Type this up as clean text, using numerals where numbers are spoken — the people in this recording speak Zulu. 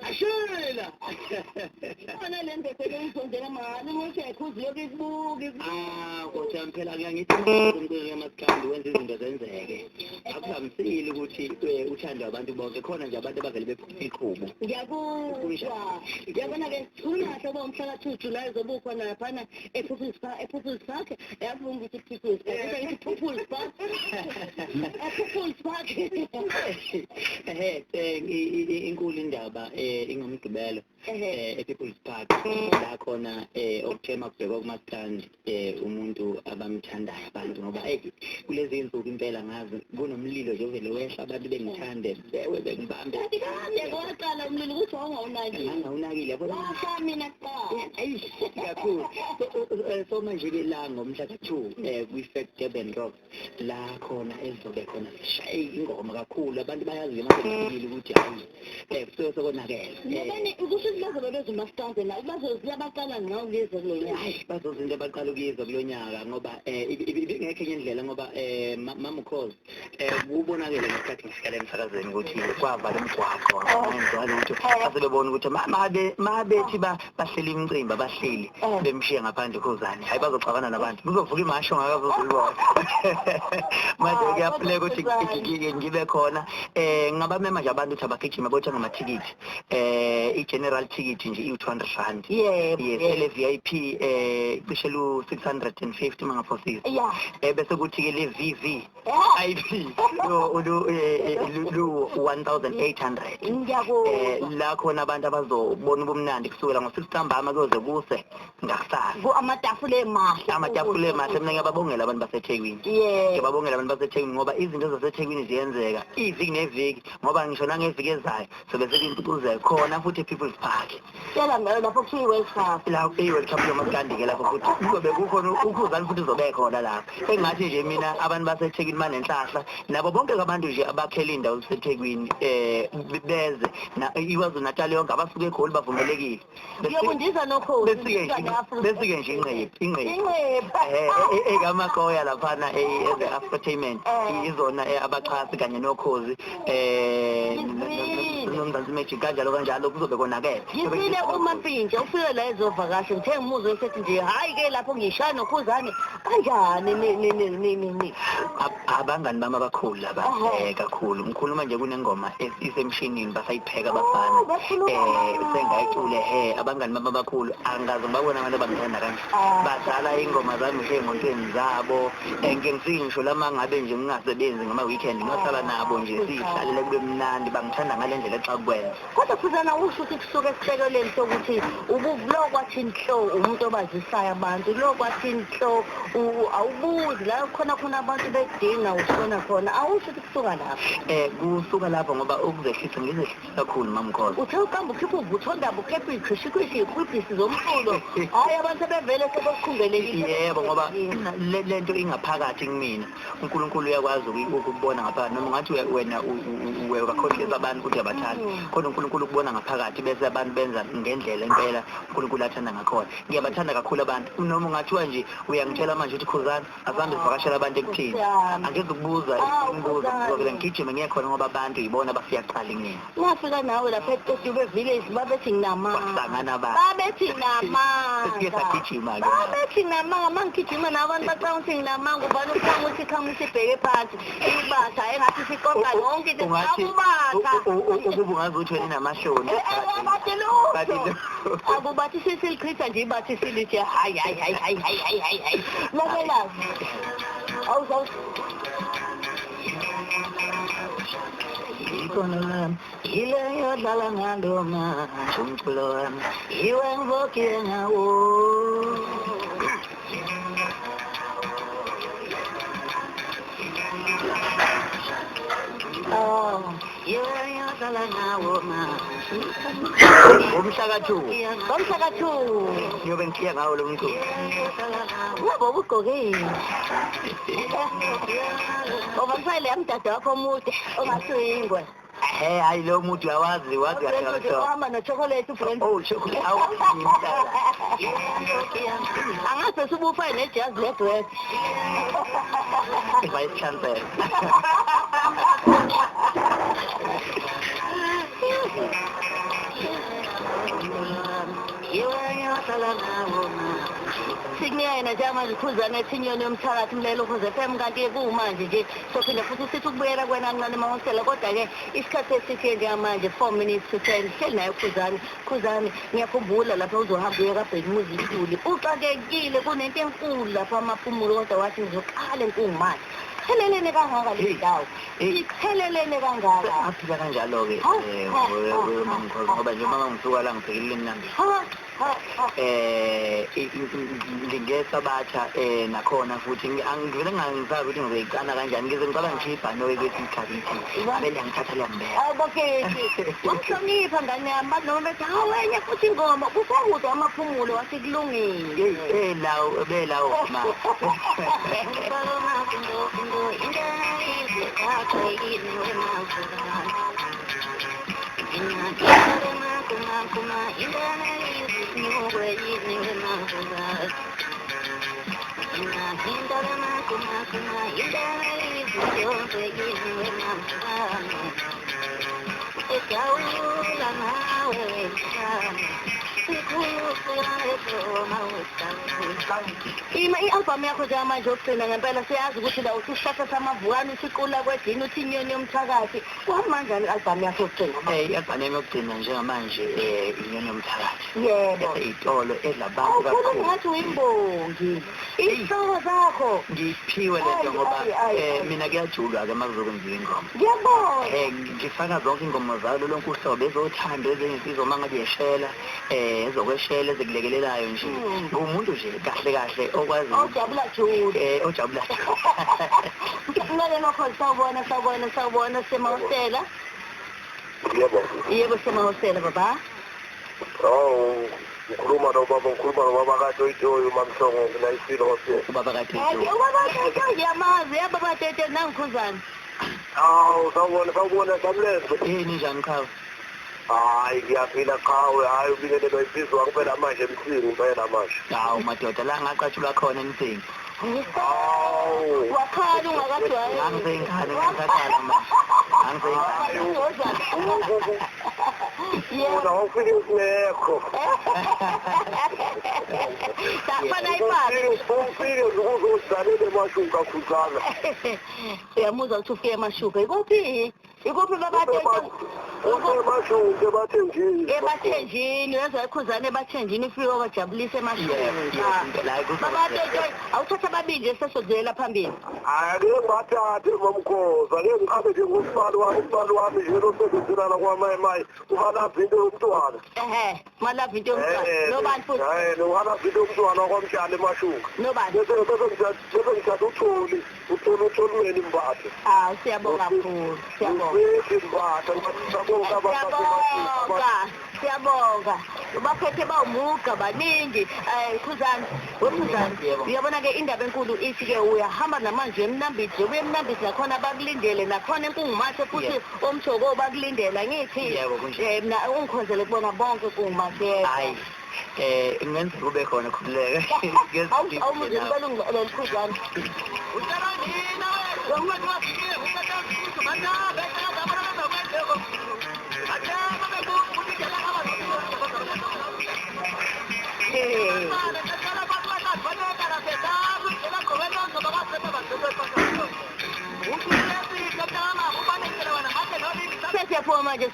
Ashela. Khona le ndoda engizondela mali ngokuthi ayikhuzi lokhu ikubuka. Ah, kodwa phela ngiyangithi umculo kamaskandi wenza izinto zenzeke. Akuvamisile ukuthi uthandwe abantu bonke, khona nje abantu abavele bephume iqhubu. Ngiyakuzwa. Yabona-ke ungahle uba umhla ka-2 July uzobe ukhona laphana ePeople's Park, ePeople's Park. Yazi ukuthi People's Park, kodwa ngithi People's Park. EPeople's Park. Ehe, inkulu indaba ingomgqibelo ePeople's Park la khona okuthe makubhekwa kumaskandi umuntu abamthandayo abantu, ngoba kulezi insuku impela ngazi kunomlilo nje ovele wehla abantu bengithande bewe bengibambe. Kanti kade kwaqala umlilo ukuthi wawungawunakile. Ngangawunakile yabona. Washa mina kuqala. Ayi kakhulu. So manje ke la ngomhla ka-2 kwi-Fact Durban Rock la khona ezobe khona sishaye ingoma kakhulu, abantu bayazi mase kufikile ukuthi hayi kusuke sekonakele. Nobani kusho ukuthi bazobe bezwa umaskandi la, bazoziya baqala ngawukuyizwa kulo nyaka. Hayi bazoza into abaqala ukuyizwa kulo nyaka ngoba ibingekho enye indlela ngoba Mama Ukhozi kubonakele ngesikhathi ngifika la emsakazweni ukuthi kwavala umgwaqo ngenzwa lutho, base bebona ukuthi mabethi bahleli imicimbi abahleli bemshiya ngaphandle Khuzani, hayi bazoxabana nabantu, kuzovuka imasho ngakazozibona. Manje kuyafuneka ukuthi ngibe khona. Ngingabamema nje abantu ukuthi abagijime bothenga amathikithi. I-general ticket nje iwu-200 rand. Yebo. Yes, ele VIP cishe lu 650 mangaphosisi. Bese kuthi ke le VV IP lu 1800. Ngiyakuzwa. La khona abantu abazobona ubumnandi kusukela ngo-6 ntambama kuyoze kuse ngakusasa. Amatafula emahle. Amatafula emahle. Mina ngiyababongela abantu baseThekwini. Ngiyababongela abantu baseThekwini ngoba izinto zaseThekwini ziyenzeka iviki neviki, ngoba ngisho nangeviki ezayo sobe sekuyimpicuzelo khona futhi ePeople's Park. Tshela ngayo lapho kuthiwa i-World Cup. La i-World Cup yomaskandi ke lapho futhi kuzobe kukhona uKhuzani futhi uzobe khona lapho. Engathi nje mina abantu baseThekwini banenhlahla nabo bonke abantu nje abakhela indawo zaseThekwini beze iKwaZulu Natal yonke abasuke eGoli bavumelekile. Ngiyobundiza nokhozi. Besike nje ingqephu. Ekamakoya laphana eze Afrotainment izona abaxhasi kanye nokhozi nomzansi Magic kanjalo kanjalo kuzobe konakele. Ngifile uMampintsha ufike la ezovakasha ngithe ngimuzwe esethi nje hayi ke lapho ngishaya noKhuzani kanjani ni. Abangani bami abakhulu laba kakhulu. Ngikhuluma nje kunengoma isemshinini basayipheka abafana. Sengayicule abangani bami abakhulu angaze ngibabona abantu abangithanda kanje. Badlala ingoma zami nje ngontweni zabo. Ngike ngifike ngisho lama ngabe nje ngingasebenzi ngama weekend ngiyohlala nabo nje sihlalele kube mnandi, bangithanda ngale ndlela exa kwenza. Kodwa Khuzana usho ukuthi kusuke esisekelweni sokuthi ubulokwathi inhlo umuntu obazisayo abantu, lokwathi inhlo awubuzi la khona khona abantu bedinga ushona khona, awusho ukuthi kusuka lapho. Kusuka lapho ngoba ukuzehlisa ngizehlisa kakhulu Mama Ukhozi. Uthe uqamba ukhipha uvuthondaba ukhipha ikhwishikhwishi ikhwibhisi zomculo. Hayi abantu sebevele sebekukhungelekile. Yebo ngoba lento ingaphakathi kumina. uNkulunkulu uyakwazi ukubona ngaphakathi noma ungathi wena uyabakhohlisa abantu ukuthi uyabathanda, kodwa uNkulunkulu ukubona ngaphakathi bese abantu benza ngendlela impela uNkulunkulu athanda ngakhona. Ngiyabathanda kakhulu abantu, noma ungathiwa nje uyangitshela manje ukuthi Khuzani asambe sivakashela abantu ekuthini, angizukubuza imibuzo, ngizovele ngigijime ngiye khona ngoba abantu yibona abafika kuqala kumina. Ngafika nawe lapha eDube Village babethi nginamanga. Wasangana abantu. Babethi nginamanga. Sesike sagijima ke. Babethi nginamanga mangigijima nabantu bacabanga ukuthi nginamanga, ubani uqhamuka ukuthi qhamuka isibheke phansi. Ibatha engathi siqoqa yonke into. Akubatha. Ukuba ungazi ukuthi wena inamahloni. Abathi lutho. Akubathi sisilichitha nje ibathi silithi hayi hayi hayi hayi hayi hayi hayi. Lalela. Awuzawu Ikhono lami ile ngiyodlala ngalo manje umculo wami iwe ngivokiye ngawo. Iwe ngiyodlala ngawo manje. Ngomhla ka-2. Ngomhla ka-2. Ngiyobe ngikhiya ngawo lo mculo. Ngoba ubugqokile. Ubamfayile yamdada wakho omude ongathi uyingwe. Hayi lo muntu uyawazi wazi kahle kahle. Uhamba no-chocolate uFriend. Oh chocolate awu ngimdala. Angaze subufaye nejazi le-dress. Vice Chancellor. Uyena njengamanje uKhuzani ethi inyoni yomthakathi umlelo Ukhozi FM, kanti kumanje nje sophinde futhi sithi ukubuyela kwena kancane emahostela, kodwa-ke isikhathi esithi njengamanje 9:54, hleli naye uKhuzani. Khuzani, ngiyakhumbula lapha uzohamba uye kaBhekumuzi Ntuli, uxakekile kunento enkulu lapha amaphumulo, kodwa wathi ngizoqala eNkungumathe. Qhelelene kangaka le ndawo, iqhelelene kangaka. Aphila kanjalo-ke mamkhozi, ngoba nje uma ngisuka la ngibhekile emnambini. Ngesabatha nakhona futhi angivele ngangisazi ukuthi ngizoyiqala kanjani, ngize ngicabanga ngishiye ibhanoyi kwesinye isikhathi ngithi abe liyangithatha liyangibeka. Hawu bakithi, wangihlonipha ngane yami, bathi noma bethi hawu enye futhi ingoma kusekude amaphumulo, wathi kulungile. Belawo belawo ma. Ima i-album yakho njengamanje yokugcina ngempela, siyazi ukuthi la uthi isihlahla samavukane, uthi iqula kwedini, uthi inyoni yomthakathi. Kuhamba kanjani i-album yakho yokugcina? I-album yami yokugcina njengamanje inyoni yomthakathi. Yebo. Eseyitolo edla abantu Awukhulumi kakhulu. ngathi uyimbongi. Isihloko sakho. Ngiphiwe lento ngoba Ayi, ayi, ayi. mina kuyajulwa-ke uma kuzokwenziwa ingoma. Ngiyabona. Ngifaka zonke ingoma zalo lonke uhlobo, ezothando, ezeyinsizwa uma ngabe yeshela, ezokweshela, ezikulekelelayo nje. Ngumuntu nje kahle kahle okwazi Ojabula jule. Ojabula. Mlaleli wakho, sawubona, sawubona, sawubona semahostela. Yebo. Yebo, semahostela baba. Oh, ngikhuluma nobaba kaToyitoyi uMamhlongo ngilayisile hostel. Ubaba kaTito. Hayi, ubaba Tete ngiyamazi, yababa Tete nangikhuzana. Hawu, sawubona, sawubona Samlenze. Ninjani qhawe? Hayi, ngiyaphila qhawe, hayi ubingelelwa insizwa ngempela manje emsingi impela manje. Hawu madoda, la ngaqatshulwa khona emsingi. Hawu. Wakhala ungakajwayeli. Ngangiseyingane, ngisaqala manje. Ngangiseyingane. Yebo. Wona wawufike usingekho. Safana ipapa. Ufike ukuzodlalela emashuka Khuzana. Uyamuzwa ukuthi ufike emashuka. Ikuphi? Ikuphi baba Tete? Usemashuka ebathenjini. Ebathenjini, uyezwa ikhuzane ebathenjini, ufike wabajabulisa emashuka. Yebo, la Baba Tete, awuthatha ababili nje sesodlulela phambili. Hayi, ake ngibathathe mamkhoza, ake ngihambe nje ngosibali wami, usibali wami nje lo sebenzelana kwamayimayi, uhalapha into yomntwana. Ehhe, malapha into yomntwana. Nobani futhi? Uhalapha into yomntwana wakwamtshali emashuka. Nobani? Bese ngithatha uthuli, uthuli uthulumeni Mbatha. Ah, siyabonga kakhulu. Siyabonga. Usithi Mbatha, ngiyabonga. Siyabonga. Siyabonga. Baphethe bawumuga baningi. Khuzani, wekhuzani. Yebo. Uyabona ke indaba enkulu ithi ke uyahamba namanje eMnambithi, ubuye eMnambithi nakhona bakulindele, nakhona eNkungumathe futhi omjoko bakulindela ngithi. Yebo, kunjalo. Mina ungikhonzele kubona bonke eNkungumathe. Hayi. Kungenzeka kube khona, khululeka. Awumuze ngicela ungilele Khuzani. Hey. Sesiyaphuma manje.